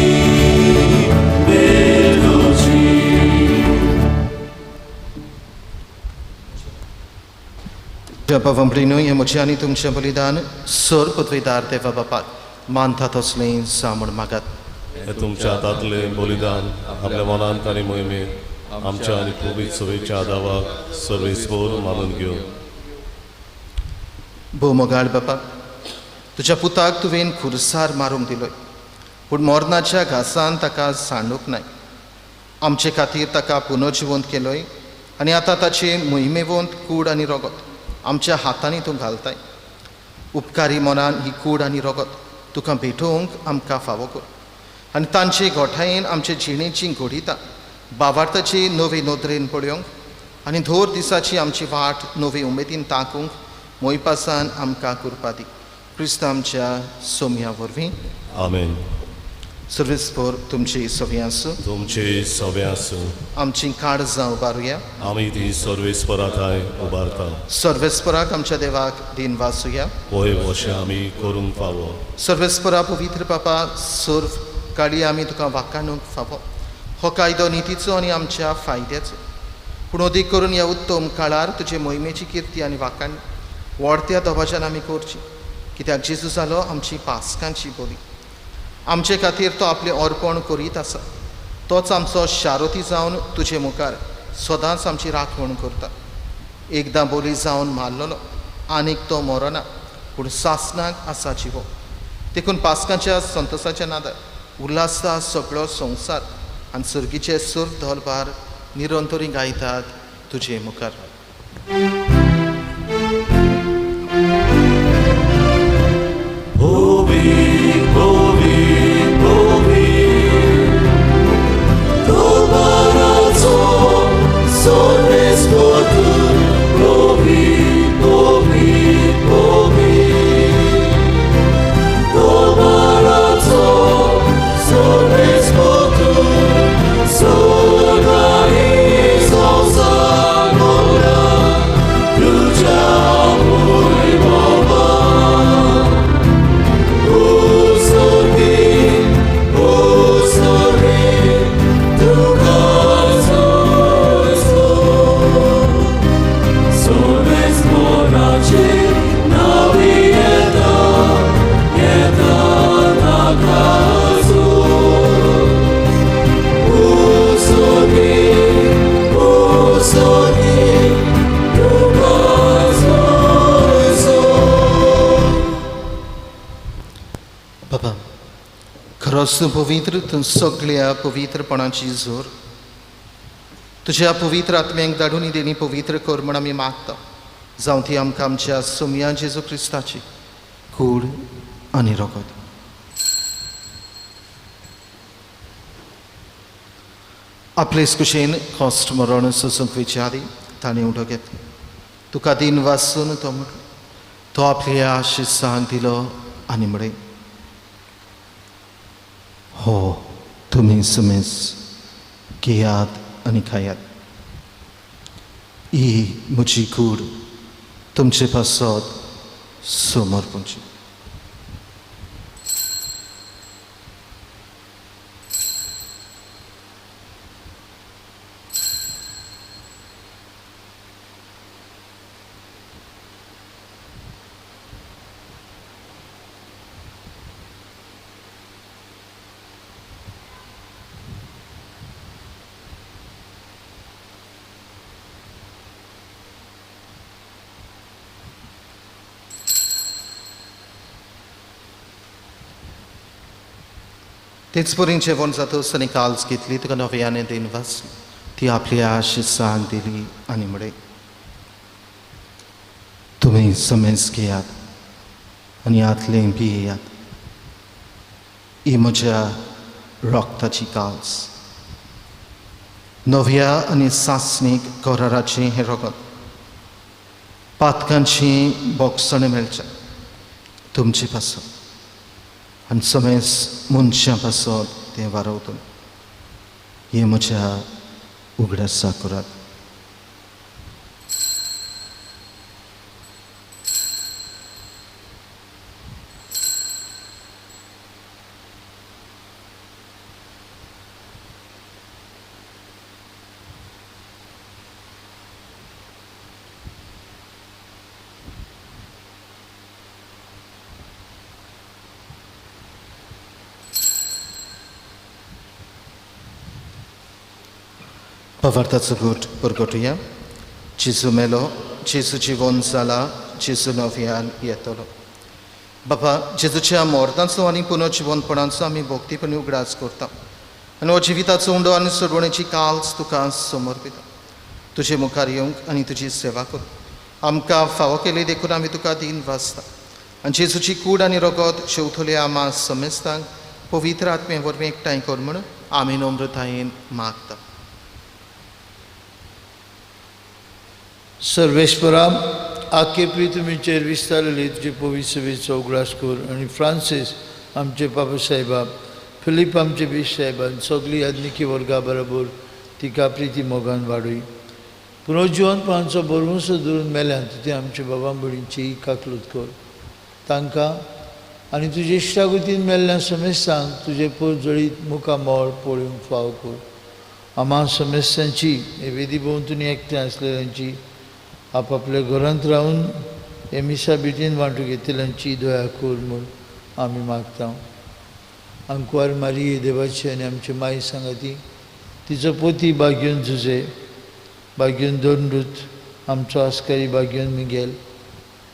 भेटोवची. बाबा न्हय हें म्हजें आनी तुमचें बलिदान सर पदवीदार देवा बापाक मानता तसलें जावं मागात. हे तुमच्या हातांतलें बलिदान आपल्या मनांत आनी मोहिमेंत आमच्या आनी पवित्र सभेच्या आदावाक सर्वेस्पोर मानून घेवन. भोव मोगाळ बापा, तुज्या पुताक तुवें खुरसार मारूंक दिलोय, पूण मरणाच्या घासान ताका सांडूंक नाय. आमचे खातीर ताका पुनर्जिवंत केलोय आनी आतां ताचे मोहिमेवंत कूड आनी रगत आमच्या हातांनी तूं घालताय. उपकारी मनान ही कूड आनी रगत तुका भेटोवंक आमकां फावो कर आनी तांचे गोठायेन आमचे जिणेची घडितां बावार्थाची नवे नदरेन पळोवंक आनी धोर दिसाची आमची वाट नवे उमेदीन ताकूंक मोयपासान आमकां कृपा दी. क्रिस्त आमच्या सोम्या वरवीं. आमेन. सर्वेस्पोर तुमची सवी आसूं. तुमचे सवे आसूं. आमची काळजां उबारुया. आमी ती सर्वेस्परा थंय उबारता. सर्वेस्पराक आमच्या देवाक दिन वासुया. होय वशें आमी करूंक फावो. सर्वेस्परा पवित्र बापा, सर्व काळी आमी तुका वाकाणूंक फावो. हो कायदो नितीचो आनी आमच्या फायद्याचो, पूण अदीक करून ह्या उत्तम काळार तुजे मोहिमेची किर्ती आनी वाकाण वाडत्या दबाज्यान आमी करची, कित्याक जेजू जालो आमची पासकांची बोली. आमचे खातीर तो आपलें अर्पण करीत आसा. तोच आमचो शारोती जावन तुजे मुखार सदांच आमची राखण करता. एकदां बोली जावन मारलेलो आनीक तो मरना, पूण सासणाक आसा जिवो. देखून पासकांच्या संतोसाच्या नादार उल्हासता सगळो संवसार आनी सर्गीचे सर्व दलबार निरंतरी गायतात तुजे मुखार. Bobby, Bobby, Bobby, Dobaraco, Sorvesportu, Bobby, Bobby, Bobby, Dobaraco. खरोच तूं पवित्र, तूं सगळ्या पवित्रपणाची जोर। तुज्या पवित्र आत्म्यांक धाडून देणी पवित्र कर म्हण आमी मागता, जावं ती आमकां आमच्या सोमया जेजू क्रिस्ताची कूड आनी रगत। आपलेच कुशेन कश्ट मरण सोसूंक वयचे आदीं ताणें उठो घेतलो, तुका दिन वासून तो म्हटलो, तो आपल्या आशिसांक दिलो आनी म्हळें, हो तुमी सुमेस घेयात आनी खायात, ही म्हजी कूड तुमचे पासत समर्पणची। तेच परीन जेवण जातच आनी काल्स घेतली, तुका नव्याने then वाचली, ती आपल्या आशिसांक दिली आनी म्हळें, तुमी समेज घेयात आनी हातलें पियेयात, ही म्हज्या रक्ताची काल्स, नव्या आनी सासणीक कराराचें हें रगत, पातकांची बोगसणें मेळचें तुमचे पासत आनी समेज मनशां पासत तें वारवतलें, हें म्हज्या उगडासा करात। पवार्थाचो घट परगटुया। जेजू मेलो, जेजू जिवन जाला, जेजू नव्यान येतलो। बाबा, जेजूच्या मोर्तांचो आनी पुनर्जिवनपणाचो आमी भक्तीपणी उगडास करता आनी हो जिविताचो उंडो आनी सोडवणेची काल्स तुका समर्पिता। तुजे मुखार येवंक आनी तुजी सेवा करूंक आमकां फावो केली देखून आमी तुका दिन वाचता आनी जेजूची कूड आनी रगत शेवतल्या आमा समेस्तांक पवित्र आत्मे वरवीं एकठांय कर म्हूण आमी नम्रतायेन मागता। सर्वेश्वरा, आखे प्रितमीचेर विस्तारली तुजे पवित्र सेवेचो उगडास कर आनी फ्रांसीस आमचे पापा साहेबा, फिलीप आमचे बीश साहेबान सगळी याज्ञिकी वर्गा बरोबर तिका प्रिती मोगान वाडय। पुनर्जिवनपणाचो बरवंसो धरून मेल्यान ते आमचे बाबा भयणींची काकलूत कर तांकां आनी तुजे इश्टागतीन मेल्ल्या समेस्तांक तुजे पोरजळीत मुखामळ पळोवंक फाव कर। आमा समेस्तांची हे वेदी भोंवतणी एकठांय आसलेल्यांची आपापल्या घरांत रावन हे मिसा भेटीन वांटू घेतल्यांची दया कर म्हूण आमी मागता। आंकवार मारी देवाची आनी आमची माई सांगाती तिचो पोती बागेवन जुजे, बागेवन दोंडूत, आमचो आस्कारी बागेवन मिगेल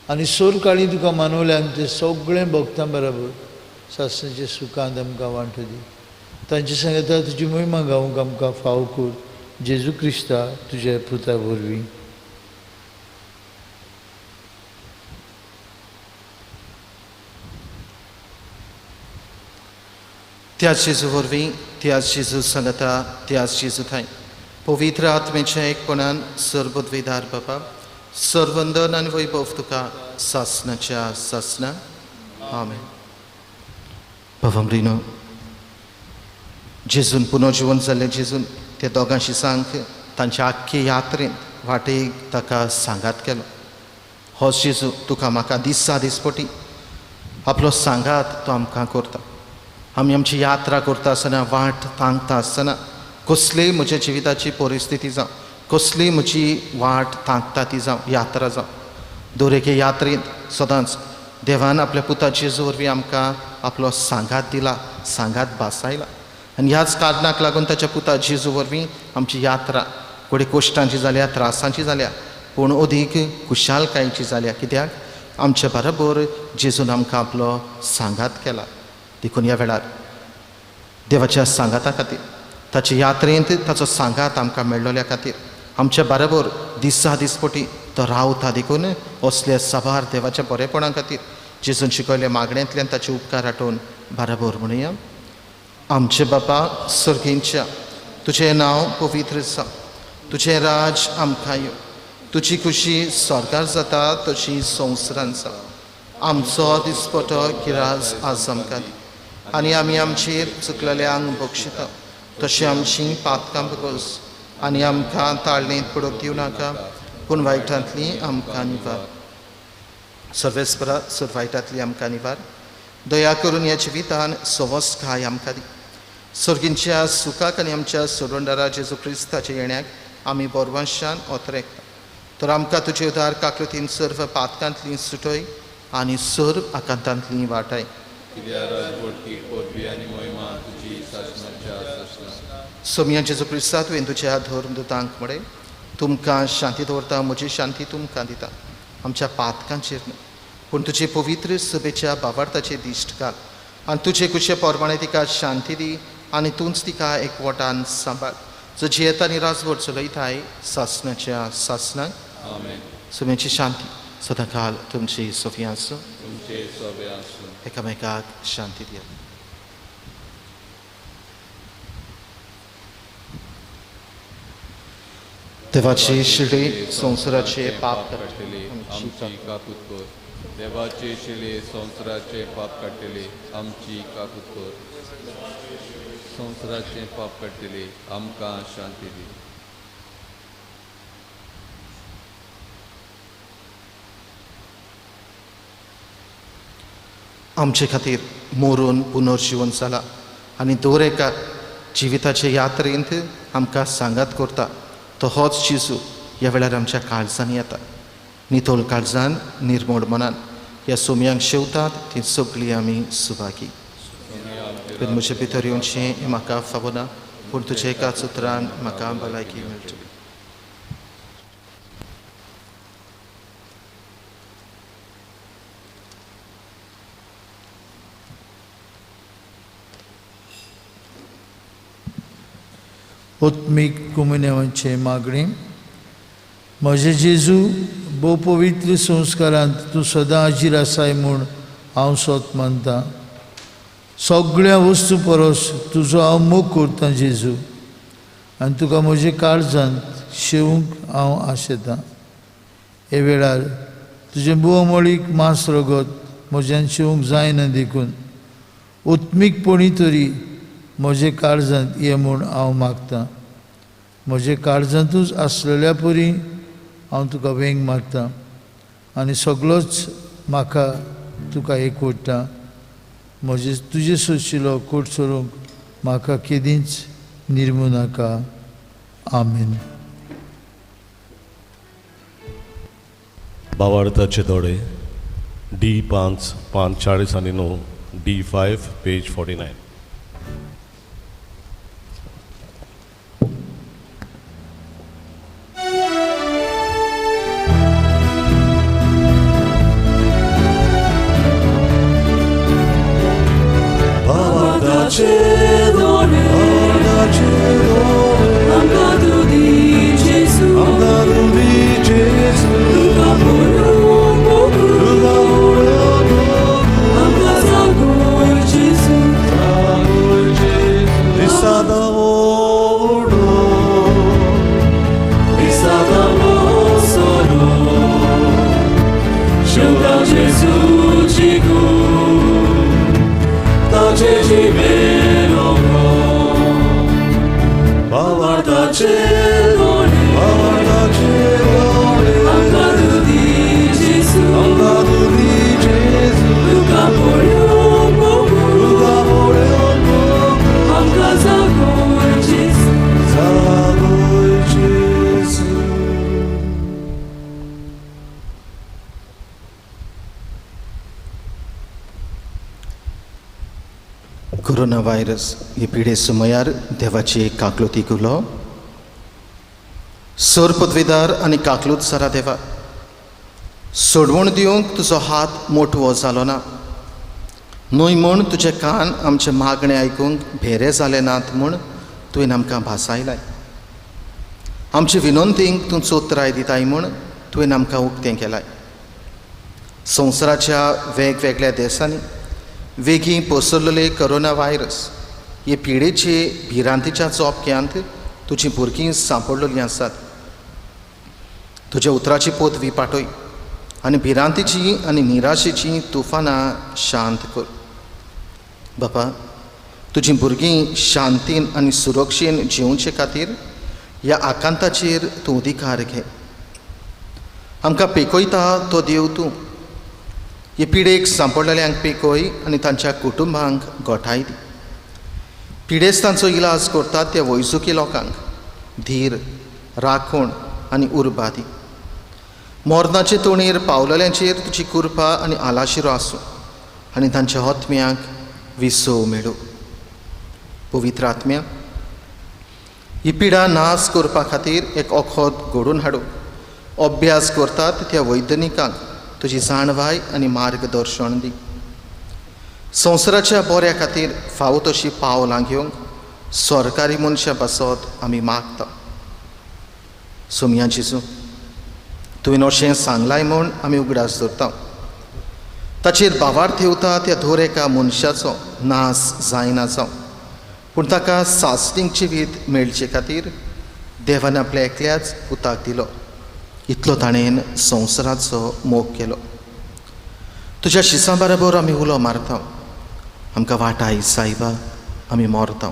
आनी सोर काळी तुका मानवल्यान ते सगळें भक्तां बराबर सासणाचे सुखांत आमकां वांटू दी। तांचे सांगता तुजी मोहिमा गावंक आमकां फाव कर, जेजू क्रिस्ता तुज्या पुता वरवीं। त्याच जेजू वरवीं, त्याच जेजू सांगता, त्याच जेजू थांय पवित्र आत्मेच्या एकपणान सर्वद्विदार बाबा सर्वंदन आनी वैभव तुका सासनाच्या सासना। आमेन। बाबामरिनो, जेजून पुनर्जिवन जाल्ले जेजून त्या दोगां शिसांक तांच्या आख्खे यात्रेंत वाटेक ताका सांगात केलो। हो जेजू तुका म्हाका दिसा दिसपटी आपलो सांगात तो आमकां करता। आमी आमची यात्रा करता आसतना, वाट तांकता आसतना, कसलीय म्हज्या जिविताची परिस्थिती जावं, कसली म्हजी वाट तांकता ती जावं, यात्रा जावं, दर एके यात्रेंत सदांच देवान आपल्या पुता जेजू वरवीं आमकां आपलो सांगात दिला, सांगात भासायला आनी ह्याच कारणाक लागून ताच्या पुता जेजू वरवीं आमची यात्रा घडये कश्टांची जाल्या, त्रासांची जाल्या, पूण अदीक खुशालकायेची जाल्या। कित्याक आमच्या बरोबर जेजून आमकां आपलो सांगात केला। देखून ह्या वेळार देवाच्या सांगाता खातीर, ताचे यात्रेंत ताचो सांगात आमकां मेळ्ळोल्या खातीर, आमच्या बरोबर दिसा दिसपटी तो रावता देखून असल्या साबार देवाच्या बरेपणा खातीर जेजून शिकयल्या मागण्यांतल्यान ताचे उपकार आठोवन बरोबर म्हणुया. आमचे बापा सर्गींच्या, तुजें नांव पवित्र जावं, तुजें राज आमकां येवं, तुजी खुशी स्वर्गार जाता तशी संवसारांत जावं. आमचो दिसपटो किराज आज आमकां दी आनी आमी आमचेर चुकलेल्यांक बक्षिता तशें आमची पातकां बगोस आनी आमकां ताळणेंत पडोवंक दिवं नाका, पूण वायटांतली आमकां निवार. सर्वेस्परा सर वायटांतली आमकां निवार. दया करून ह्या जिवितान सवसकाय आमकां दी. सर्गींच्या सुखाक आनी आमच्या सोडवणदारा जेजू क्रिस्ताच्या येण्याक आमी बोरवांशान ओतरेकता. तर आमकां तुजे उदार काकृतीन सर्व पातकांतली सुटय आनी सर्व आकांतांतली वाटाय. सोमया जेजू क्रिस्ता तुवें तुज्या धर्मदूतांक म्हळें, तुमकां शांती दवरता, म्हजी शांती तुमकां दिता. आमच्या पातकांचेर न्हय, पूण तुजे पवित्र सभेच्या बाबार्थाचेर दिश्ट घाल आनी तुजे कुशे प्रमाणे तिका शांती दी आनी तूंच तिका एकवटान सांबाळ, जो जियेता आनी राजवट चलयताय सासणाच्या सासणाक. सोम्याची शांती सदांकाल तुमची सोफी आसूं. एकामेकाक शांती दियात. देवाचे शिळे संवसाराचे पाप काडटले आमची काकूत कर. देवाचे शिळे संवसाराचे पाप काडटले आमची काकूत कर. संवसाराचे पाप काडटले आमकां शांती दी. आमचे खातीर मोरून पुनर्जीवन जाला आनी दर एका जिविताचे यात्रेंत आमकां सांगात करता तो होच जेजू ह्या वेळार आमच्या काळजांनी येता. नितळ काळजान निर्मोड मनान ह्या सोम्यांक शेवतात ती सगळीं आमी सुभागी. पूण म्हजे भितर येवचें हें म्हाका फावना, पूण तुज्या एकाच उतरान म्हाका भलायकी मेळटली. आत्मीक कुमिनेवांचें मागणें. म्हजे जेजू, भोव पवित्र संस्कारांत तूं सदां हाजीर आसाय म्हूण हांव सोत मानतां. सगळ्या वस्तू परस तुजो हांव मोग करतां जेजू, आनी तुका म्हज्या काळजांत शेवूंक हांव आशेतां. हे वेळार तुजें भोवमोळीक मांस रगत म्हज्यान शेवूंक जायना देखून आत्मीकपणी तरी म्हजे काळजांत ये म्हूण हांव मागतां. म्हजे काळजांतूच आसलेल्या परी हांव तुका वेंग मारतां आनी सगळोच म्हाका तुका एकवटा. म्हजे तुजे सोशिलो कोट सोरूंक म्हाका केदींच निर्मू नाका. आमेन. भावार्थाचे दोडे डी 5 5 40 आनी 9, डी 5 पेज 49. कोरोना व्हायरस ही पिडे सुमयार देवाची काकलुती गुलो सर पदवीदार आनी काकलूत सरा देवा सोडवण दिवंक तुजो हात मोटवो जालो ना। न्हय म्हूण तुजे कान आमचे मागणे आयकूंक भेरे जाले नात म्हूण तुवें आमकां भासायलाय. आमचे विनंतींक तूं चोत्राय दिताय म्हूण तुवें आमकां उक्तें केलाय. संवसाराच्या वेगवेगळ्या देशांनी वेगीं पसरलेले कोरोना व्हायरस हे पिडेचे भिरांतीच्या चोपक्यांत तुजीं भुरगीं सांपडलेलीं आसात. तुज्या उतराची पोतवी पाटय आनी भिरांतीची आनी निराशेची तुफानां शांत कर. बापा, तुजीं भुरगीं शांतीन आनी सुरक्षेन जिवचे खातीर ह्या आकांताचेर तूं अधिकार घे. आमकां पेकयता तो देव तूं. हे पिडेक सांपडलेल्यांक पेकय आनी तांच्या कुटुंबांक गोठाय दी. पिडेस्तांचो इलाज करतात त्या वैजुकी लोकांक धीर, राखण आनी उर्बा दी. मरणाचे तोणेर पावलेल्यांचेर तुजी कृपा आनी आलाशिरो आसूं आनी तांच्या आत्म्यांक विसव मेळूं. पवित्र आत्म्या, ही पिडा नाश करपा खातीर एक वखद घडोवन हाडूंक अभ्यास करतात त्या वैज्ञानिकांक तुजी जाणवाय आनी मार्गदर्शन दी. संवसाराच्या बऱ्या खातीर फावो तशी पावलां घेवंक सरकारी मनशां पासत आमी मागता. सोमया जेजू, तुवें अशें सांगलाय म्हूण आमी उगडास धरता. ताचेर भावार्थ ठेवता त्या दर एका मनशाचो नाश जायना जावं, पूण ताका सासणीक जिवीत मेळचे खातीर देवान आपल्या एकल्याच पुताक दिलो. इतलो ताणें संवसाराचो मोग केलो. तुज्या शिसां बरोबर आमी उलो मारता, आमकां वाटाय सायबा, आमी मरता.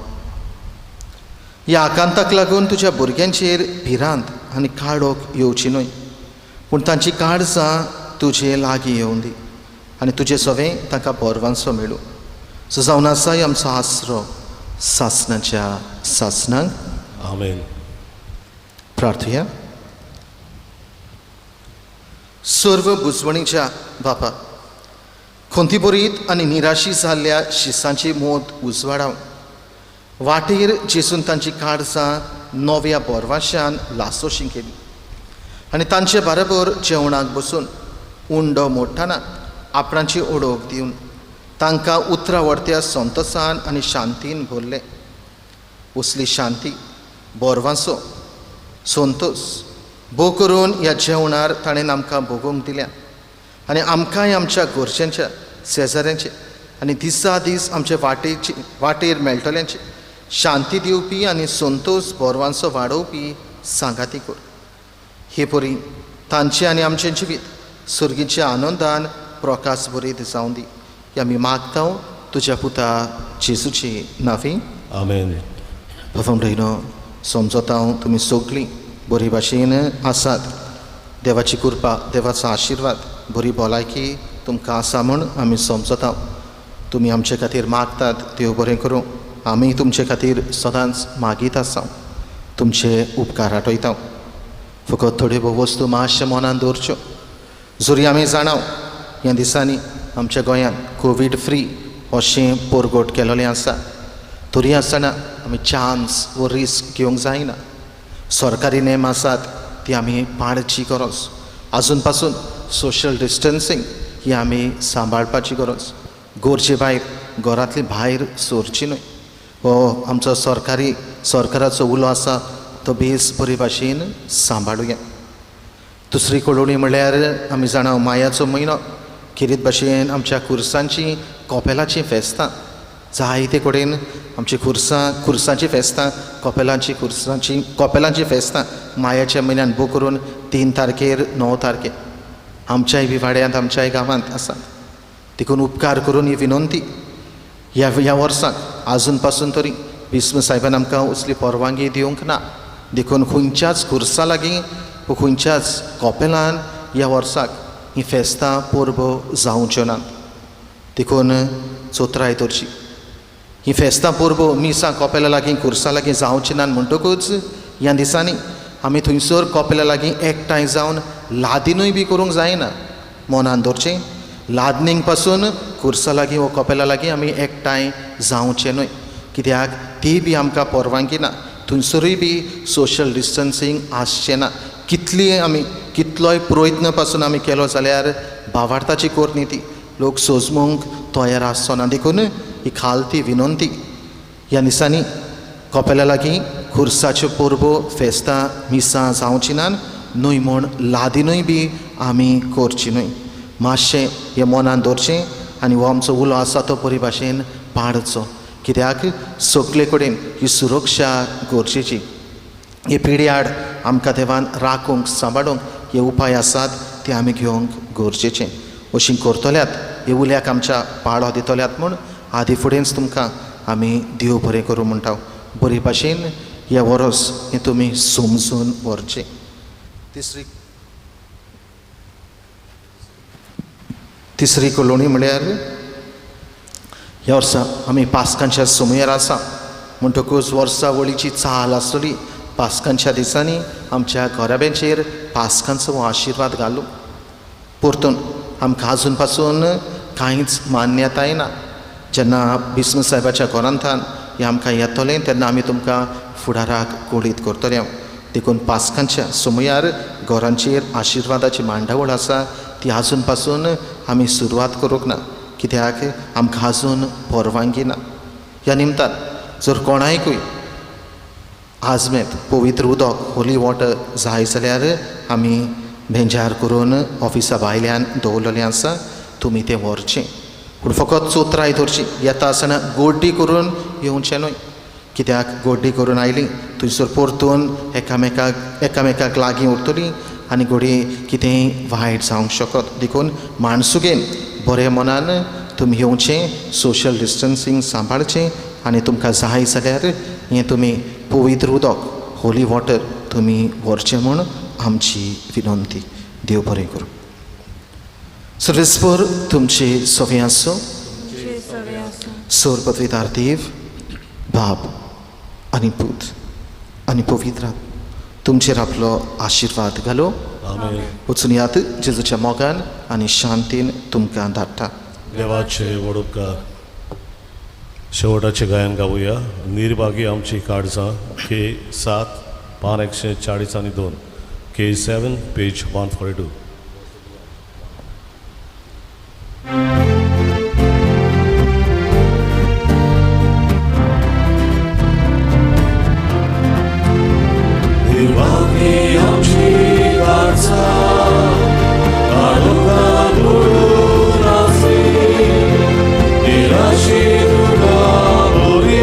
ह्या आकांताक लागून तुज्या भुरग्यांचेर भिरांत आनी काळोख येवची न्हय, पूण तांची काळजां तुजे लागीं येवं दी आनी तुजे सवें तांकां बरवांचो मेळूं. सो जावन आसाय आमचो आसरो सासणाच्या सासणांक. आमेन. प्रार्थुया. सर्व बुजवणीच्या बापा, खंतीभरीत आनी निराशी जाल्ल्या शिसांची मोत उजवाडावन वाटेर जेसून तांची काळजां नव्या बोरवाशान लासोशी केली आनी तांचे बरोबर जेवणाक बसून उंडो मोडटना आपणाची ओळख दिवन तांकां उतरां व्हरत्या संतोसान आनी शांतीन भरले. असली शांती, बोरवांचो संतोस भोव करून ह्या जेवणार ताणें आमकां भोगोवंक दिल्या आनी आमकांय आमच्या घरच्यांच्या, शेजाऱ्यांचे आनी दिसा दीस आमचे वाटेची वाटेर मेळटल्यांचे शांती दिवपी आनी संतोस बोरवांचो वाडोवपी सांगाती कर. हे परी तांचें आनी आमचें जिवीत सर्गीच्या आनंदान प्रकाश भरीत जावं दी. आमी मागता तुज्या पुता जेजूची नांवी. आमेन. भाव भयणो, समजता हांव तुमी सगळीं बरी भाशेन आसात. देवाची कृपा, देवाचो आशिर्वाद, बरी भलायकी तुमकां आसा म्हूण आमी समजता. तुमी आमचे खातीर मागतात, देव बरें करूं. आमी तुमचे खातीर सदांच मागीत आसा, तुमचे उपकार आठयता. फकत थोड्यो भोव वस्तू मातशें मनान दवरच्यो. जरी आमी जाणाव ह्या दिसांनी आमच्या गोंयांत कोवीड फ्री अशें परगट केलेलें आसा, तरी आसतना आमी चान्स वो रिस्क घेवंक जायना. सरकारी नेम आसात ती आमी पाळची गरज. आजून पासून सोशल डिस्टन्सींग ही आमी सांबाळपाची गरज. गरजे भायर घरांतली भायर सरची न्हय. हो आमचो सरकारी सरकाराचो उलो आसा तो बेस बरे भाशेन सांबाळुया. दुसरी कळोवणी म्हणल्यार आमी जाणा मायाचो म्हयनो खेरीत भाशेन आमच्या खुर्सांची कोपेलाचीं फेस्तां जायते कडेन आमची खुर्सां खुर्सांची फेस्तां कोपेलांची खुर्सांची कोपेलांची फेस्तां मायाच्या म्हयन्यान बो करून 3 तारखेर 9 तारखेर आमच्याय बी वाड्यांत आमच्याय गांवांत आसा. देखून उपकार करून ही विनंती ह्या ह्या वर्साक आजून पासून तरी बिस्म साहेबान आमकां असली परवानगी दिवंक ना. देखून खंयच्याच खुर्सा लागीं वो खंयच्याच कोपेलान ह्या वर्साक ही फेस्तां परबो जावच्यो नात. देखून चोत्राय दवरची. ही फेस्तां परबो मिसां कोपेला लागीं खुर्सा लागीं जावची नात म्हणटकूच ह्या दिसांनी आमी थंयसर कोपेला लागीं एकठांय जावन लादिनूय बी करूंक जायना. मनान दवरचें, लादनींक पासून खुर्सा लागीं वो कोपेला लागीं आमी एकठांय जावचें न्हय, कित्याक ती बी आमकां परवानगी ना. थंयसरूय बी सोशल डिस्टन्सींग आसचें ना. कितली आमी कितलोय प्रयत्न पासून आमी केलो जाल्यार भावार्थाची कोर न्ही ती, लोक सोजमूंक तयार आसचो ना. देखून ही खालती विनंती ह्या दिसांनी कपेला लागीं खुर्साच्यो परबो फेस्तां मिसां जावची ना न्हय म्हूण लादिनूय बी आमी करची न्हय. मातशें हें मनान दवरचें आनी हो आमचो उलो आसा तो बरे भाशेन पाळचो, कित्याक सगळे कडेन ही सुरक्षा गरजेची. हे पिढी आड आमकां देवान राखूंक सांबाळूंक हे उपाय आसात ते आमी घेवंक गरजेचे. अशीं करतल्यात हे उल्याक आमच्या पाळो दितल्यात म्हूण आदी फुडेंच तुमकां आमी देव बरें करूं म्हणटा. बरे भाशेन हे वरोस हें तुमी समजून व्हरचें. तिसरी कळोवणी म्हळ्यार ह्या वर्सा आमी पास्कांच्या समयार आसा म्हणटकूच वर्सा वळीची चाल आसतली. पास्कांच्या दिसांनी आमच्या घराब्यांचेर पास्कांचो हो आशिर्वाद घालू. परतून आमकां आजून पासून कांयच मान्यताय ना. जेन्ना बिस्म साहेबाच्या गोरांतान हें आमकां येतलें तेन्ना आमी तुमकां फुडाराक कळीत करतले. देखून पास्कांच्या समयार घरांचेर आशिर्वादाची मांडावळ आसा ती आजून पासून आमी सुरवात करूंक ना, कित्याक आमकां आजून परवानगी ना. ह्या निमतान जर कोणायकूय आजमेत पवित्र उदक होली वॉटर जाय जाल्यार आमी भेंजार करून ऑफिसा भायल्यान दवरलेलें आसा, तुमी तें व्हरचें. पूण फकत चोत्राय दवरची, येता आसतना गोड्डी करून येवचें न्हय, कित्याक गोड्डी करून आयली थंयसर परतून एकामेकाक लागीं उरतलीं आनी घडये कितेंय वायट जावंक शकत. देखून माणसुगेन बरें मनान तुमी येवचें, सोशल डिस्टन्सींग सांबाळचें आनी तुमकां जाय जाल्यार हें तुमी पवित्र उदक होली वॉटर तुमी व्हरचें म्हूण आमची विनंती. देव बरें करूं. सर्वेस्पर तुमचे सवे आसूं. सोर पवित्र देव बाप आनी पूत आनी पवित्र तुमचेर आपलो आशिर्वाद घालो. वचून यात जेजूच्या मोगान आनी शांतीन तुमकां धाडटा. देवाचे व्हड उपकार. शेवटाचें गायन गावया. निर्भागी आमची काळजां के 7 पान 140 आनी 2 के 7 पेज 142. निर्भागी आमची काळजां काळोखां बुडून आसली निराशी तुका बरी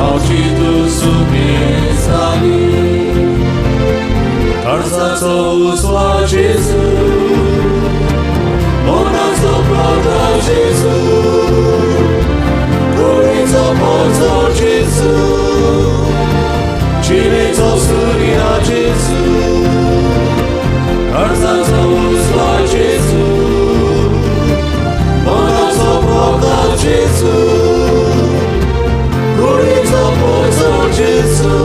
आमची तूं सुखी जाली. काळजाचो उजवाड जेजू, मनाचो प्रकाश जेजू, कुडीचो पोजो जेजू, जिणेचो सुर्या जेजू. काळजाचो उजवाड जेजू, मनाचो प्रकाश जेजू, कुडीचो पोजो जेजू,